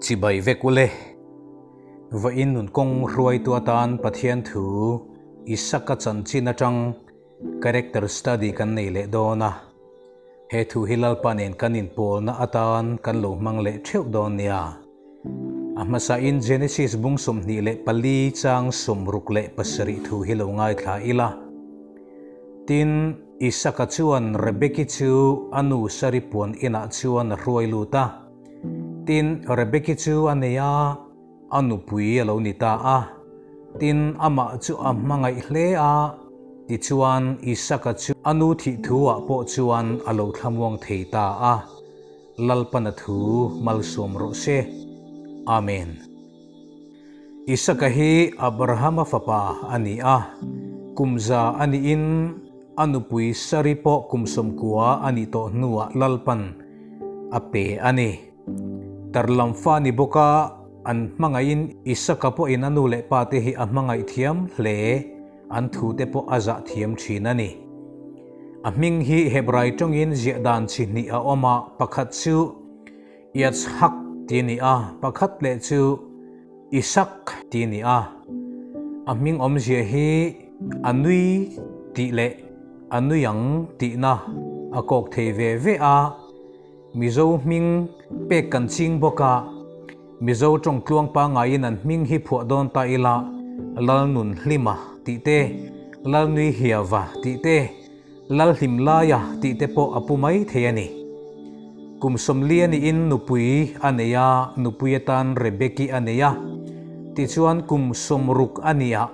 Chibai vek ule. Vawiin nun kawng hruaitu atan Pathian thu Isaka chanchin atang character study kan nei leh dawn a. He thu hi Lalpa nen kan inpawlna atan kan lo hmang leh theuh dawn nia. A hmasain Genesis bung 24 chang 67 thu hi lo ngaithla ila. Tin, Isaka chuan Rebeki chu a nu Sari puan inah chuan a hruai lut a. Tin, Rebeki chu a nei a, a nupui a lo ni ta a. Tin, amah chu a hmangaih hle a, tichuan Isaka chu a nu thih thu-ah pawh chuan a lo thlamuang thei ta a. Lalpana thu malsawm rawh se. Amen. Isaka hi Abrahama fapa a ni a, kum za a niin a nupui Sari pawh kum 90 a nih tawh hnuah Lalpan a pe a ni. Tarlam fa ni bawka an hmangaihin Isaka pawhin a nu leh pa te hi a hmangaih thiam hle, an thute pawh a zah thiam thin a ni. A hming hi Hebrai tawngin ziah dan chi hnih a awm a, pakhat chu Yitzhak ti a ni a, pakhat leh chu Isak ti a ni a. A hming awmzia hi a nui tih leh a nui ang tihna a kawk thei ve ve a. Mizo hming pek kan ching bawk a, Mizo tawng tluang pangaiin an hming hi phuah dawn ta ila, Lalnunhlima tih te, Lalnuihiava tih te, Lalhlimlaia tih te pawh a pu mai thei a ni. Kum 40 niin nupui a nei a, nupui atan Rebeki a nei a. Tichuan kum 60 a nia,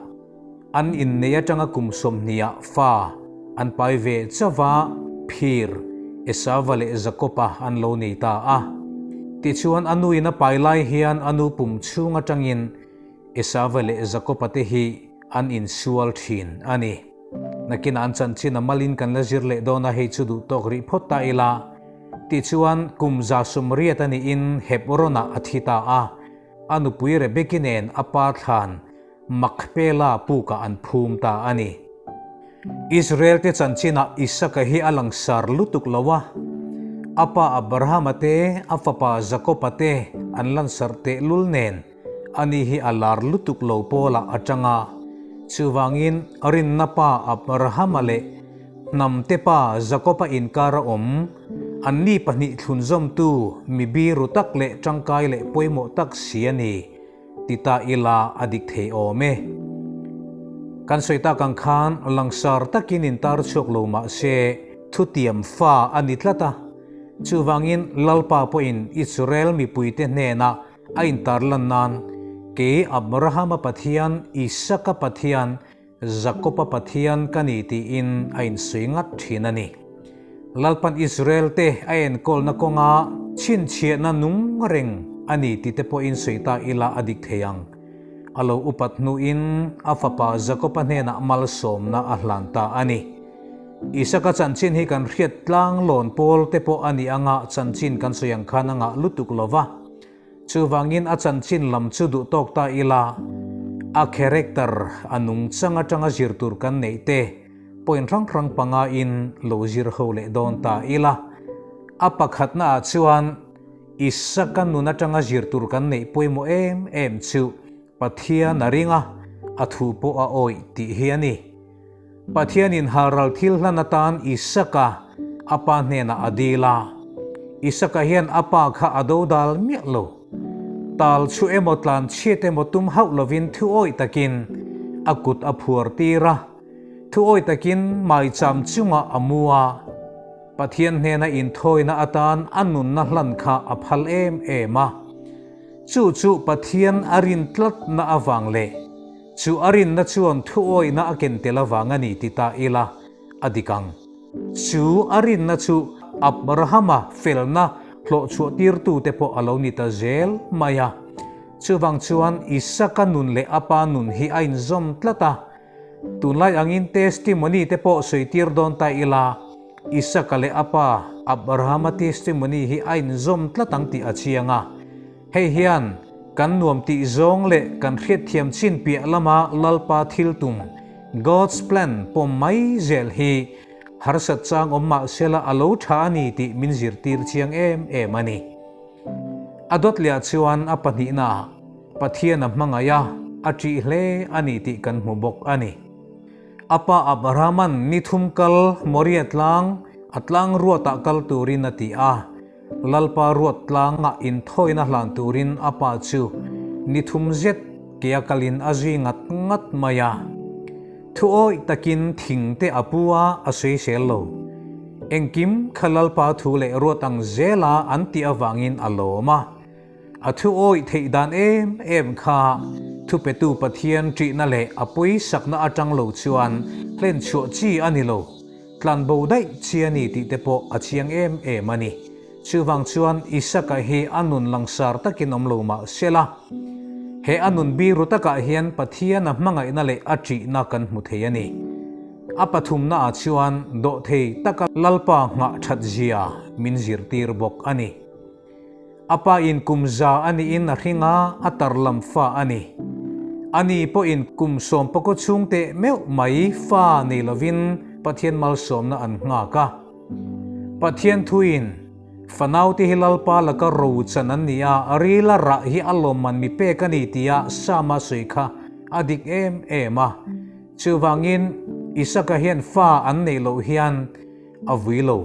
an innei atanga kum 20ah fa an pai ve chauh va, phir, Esava leh Jakopa an lo nei ta a. Tichuan a nuin a pai lai hian a nu pum chhung atangin Esava leh Jakopa te hi an insual thin a ni. Nakinah an chanchin a malin kan la zir leh dawn a, hei chu duh tawk rih phawt ta ila. Tichuan, kum 180 a niin Hebron-ah a thi ta a, a nupui Rebeki nen a pa thlan Makpela pukah an phum ta a ni. Israel-te chanchinah Isaka hi a langsar lutuk lo a, a pa Abrahama te, a fapa Jakoba te an lansar tehlul nen, Ani hi a lar lutuk lo pawlah a tang a, chuvangin rinna pa Abrahama leh hnamte pa Jakoba inkar a awm, anni pahnih thlunzawmtu mi biru tak leh tangkai leh pawimawh tak si a ni, ti ta ila a dik thei awm e. Kan sawi tak ang khan langsar takin intar chhuak lo mah se thutiam fa a ni tlat a, chuvangin Lalpa pawhin Israel mipuite hnenah A intarlan nan, Kei Abrahama Pathian, Isaka Pathian, Jakoba Pathian ka ni tiin a insui ngat thin a ni. Lalpan Israel-te a enkawlna kawnga chhinchhiahna nung reng a ni tite pawhin sawi ta ila a dik thei ang. A lo upat hnuin a fapa Jakoba hnenah malsawmna a hlan ta a ni. Isaka chanchin hi kan hriat tlang lawn pawl te pawh a ni anga chanchin kan sawi ang khan a ngah lutuk lo va. Chuvangin a chanchin lam chu duh tawk ta ila, a character a nung chang atanga zir tur kan neih te point hrang hrang panga in lo zir ho leh dawn ta ila. A pakhatna ah chuan Isaka nun atanga zir tur kan neih pawimawh em em chu Pathian a ring a, a thu pawh a awih tih hi a ni. Pathianin halral thil hlan atan Isaka a pa hnenah a dil a. Isaka hian a pa kha a dodal miah lo. Tal chu emaw tlan chhiat emaw tum hauh lovin thu awih takin a kut a phuar tir a. Thu awih takin maicham chungah a mu a. Pathian hnena inthawina atan a nunna hlan kha a phal em em a. Chu chu Pathian a rin tlatna avang leh Chu a rinna chuan thuawihna a ken tel avang a ni ti ta ila a dik ang. Chu a rinna chu Abrahama felna hlawhchhuah tirtute pawh a lo ni ta zel mai a. Chuvang chuan Isaka nun leh a pa nun hi a inzawm tlat a. Tunlai angin testimony te pawh sawi tir dawn ta ila, Isaka leh a pa Abrahama testimony hi a inzawm tlat ang tih a chiang a. Hei hian kan nuam tih zawng leh kan hriatthiam chin piah lama Lalpa thil tum, God's plan, pawm mai zel hi harsat chang awm mah sela a lo tha a ni tih min zirtir chiang em em a ni. A dawt leh ah chuan a pahnihna ah Pathian a hmangaih a, a ṭih hle a ni tih kan hmu bawk a ni. A pa Abrahama'n ni thum kal Moria tlang a tlang ruatah kal turin a ti a, Lalpa ruat tlangah inthawina hlan turin a pa chu ni thum zet ke a kalin a zui ngat ngat mai a. Thu awih takin thing te a pu a, a sawisel lo. Engkim kha Lalpa thu leh ruat ang zela an tih avangin a lawm a. A thu awih theih dan em em kha thupetu Pathian ṭihna leh a pawisakna aṭang lo chuan hlen chhuah chi a ni lo, tlanbo daih chi a ni tih te pawh a chiang em em a ni. Chuvang chuan Isaka hi a nun langsar takin awm lo mah se la, he a nun biru takah hian Pathian a hmangaihna leh a ṭihna kan hmu thei a ni. A pathumnaah chuan dawhthei taka Lalpa nghah ṭhat zia min zirtir bawk a ni. A pa in kum za a niin a hring a, a tar lam fa a ni. Ani pawhin kum sawm pakaw chhung teh meuh mai fa nei lovin Pathian malsawmna an nghak a. Pathian thuin, Fanaute hi Lalpa laka ro chan an ni a, a rila rah hi a lawmman mi pek a ni tia Sama sawi kha a dik em em a. Chuvangin, Isaka hian fa an neih loh hian, A vui lo.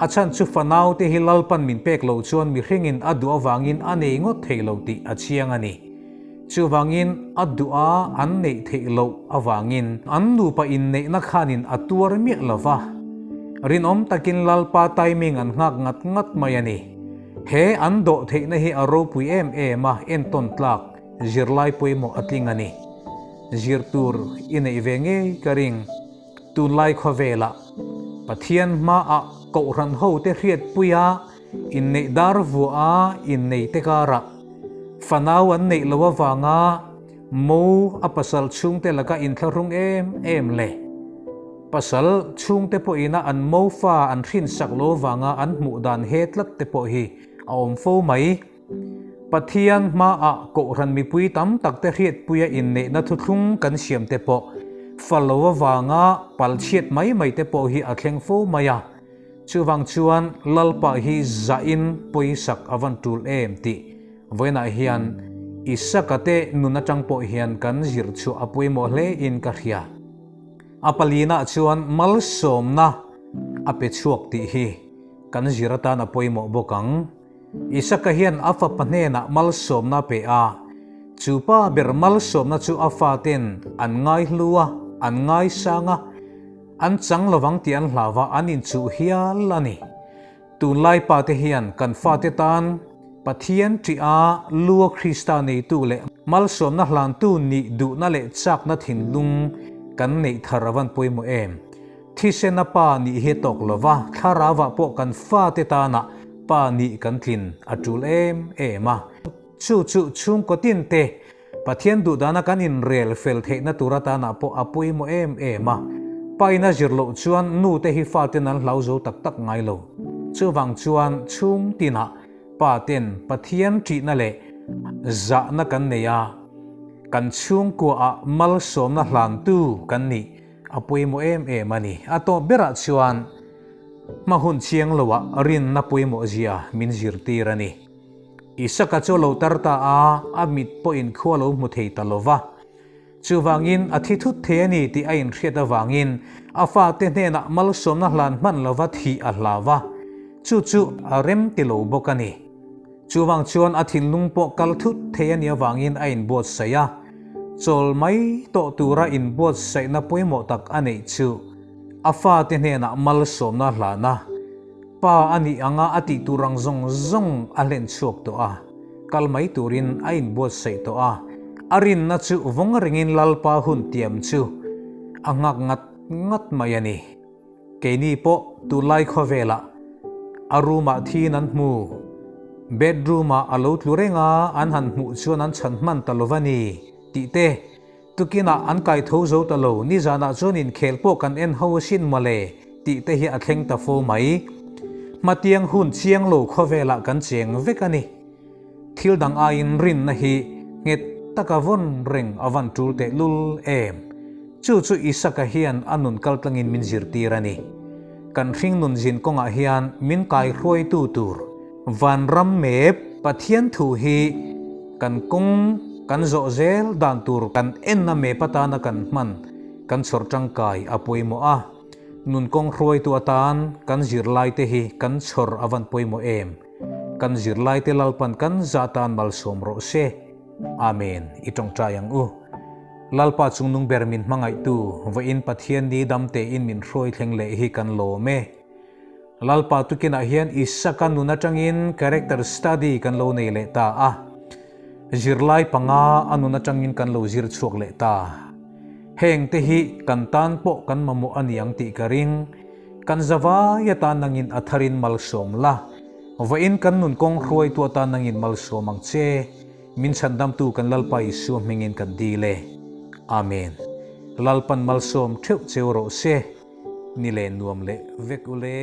A chhan chu fanaute hi Lalpan min pek loh chuan mihringin a duh avangin a nei ngawt thei lo tih a chiang a ni. Chuvangin a duh a an neih theih loh avangin an nupa inneihna khanin a tuar miah lo va. Rinawm takin Lalpa timing an nghak ngat ngat mai a ni. He an dawh theihna hi a ropui em em a, entawn tlak zirlai pawimawh a tling a ni. Zir tur i neih ve ngei ka ring. Tunlai khawvelah Pathian hmaah Kohhran hote hriatpuia inneih dar vuaha inneite karah fanau an neih loh avanga mo a pasal chhungte laka inthlahrung em em le. Pasal chhungte pawhina an mo fa an hrinsak loh avanga an hmuh dan he tlat te pawh hi a awm fo mai. Pathian hmaah Kohhran mipui tam takte hriatpuia inneihna thuthlung kan siamte pawh fa lo avanga palchhiat mai mai te pawh hi a thleng fo mai a. Chuvang chuan Lalpa hi zahin pawisak a van tul em tih vawiinah hian Isaka te nun atang pawh hian kan zir chhuah a pawimawh hle in ka hria. A palinah chuan malsawmna a pe chhuak tih hi kan zir atan a pawimawh bawk ang. Isaka hian a fapa hnenah malsawmna a pe a, chu pa ber malsawmna chu a faten an ngaihlu a, an ngaisang a, an chang lovang tih an hlau a, an inchuh hial a ni. Tunlai pate hian kan fate tan Pathian ṭih a, Lua Krista neitu leh malsawmna hlantu nih duhna leh chakna thinlung kan neih thar a van pawimawh em? Thisena pa nih hi tawk lo va, thlarauah pawh kan fate tana pa nih kan tlin a tul em em a. Chu chu chhungkaw tinte Pathian duhdana kan inrel fel theihna tur atana pawh a pawimawh em em a. Pa in a zir loh chuan nute hi faten an hlau zo tak tak ngai lo. Chuvang chuan chhung tinah pa ten Pathian ṭihna leh zahna kan nei a, kan chhungkuaah malsawmna hlantu kan nih A pawimawh em em a ni. A tawp berah chuan hma hun chiang loah rinna pawimawh zia min zirtir a ni. Isaka chu a lo tar ta a, a mit pawhin khua lo hmu thei ta lo va. Chuvangin a thi thut thei a ni tih a inhriat avangin a fate hnenah malsawmna hlan hman lova thih a hlau va, chu chu a rem ti lo bawk a ni. Chuvang chuan a thinlung pawh kal thut thei a nih avangin a inbuatsaih a, chawl mai tawh tura inbuatsaihna pawimawh tak a neih chu a fate hnenah malsawmna hlan a, pa a nih anga a tih tur ang zawng zawng a hlen chhuak tawh a, kal mai turin a inbuatsaih tawh a, a rinna chu vawng rengin Lalpa hun tiam chu a nghak ngat ngat mai a ni. Keini pawh tunlai khawvelah a room-ah thiin an hmu. Bedroom-ah a lo tlu reng a, an han hmuh chuan an chhan hman ta lo va ni tih te, tukinah an kai tho zo ta lo, nizanah chuan inkhel pawh kan en ho asin mawle tih te hi a thleng ta fo mai. Hmatiang hun chiang lo khawvelah kan cheng vek a ni. Thil dang aiin rinna hi nghet taka vawn reng a van tul teh lul em? Chu chu Isaka hian a nun kaltlangin min zirtir a ni. Kan hring nun zin kawngah hian min kaihruaitu tur Vanram mep Pathian thu hi kan kawng kan zawh zel dan tur kan enna mep atana kan hman kan chhawr tangkai a pawimawh a. Nun kawng hruaitu atan kan zirlaite hi kan chhawr a van pawimawh em? Kan zirlaite Lalpan kan zah tan malsawm rawh se. Amen. I tawngtai ang u. Lalpa chungnung ber min hmangaihtu, vawiin Pathian ni dam tein min hruai thleng leh hi kan lawm e. Lalpa tukinah hian Isaka nun atangin character study kan lo nei leh ta a. Zirlai panga a nun atangin kan lo zir chhuak leh ta. Heng te hi kan tan pawh kan mamawh a niang tih ka ring. Kan zavai atan nangin a tharin malsawm la. Vawiin kan nun kawng hruaitu atan nangin malsawm ang che. Min chhandamtu kan Lalpa Isua hmingin kan dil e. Amen. Lalpan malsawm theuh cheu rawh se. Ni leh nuam leh vek ule.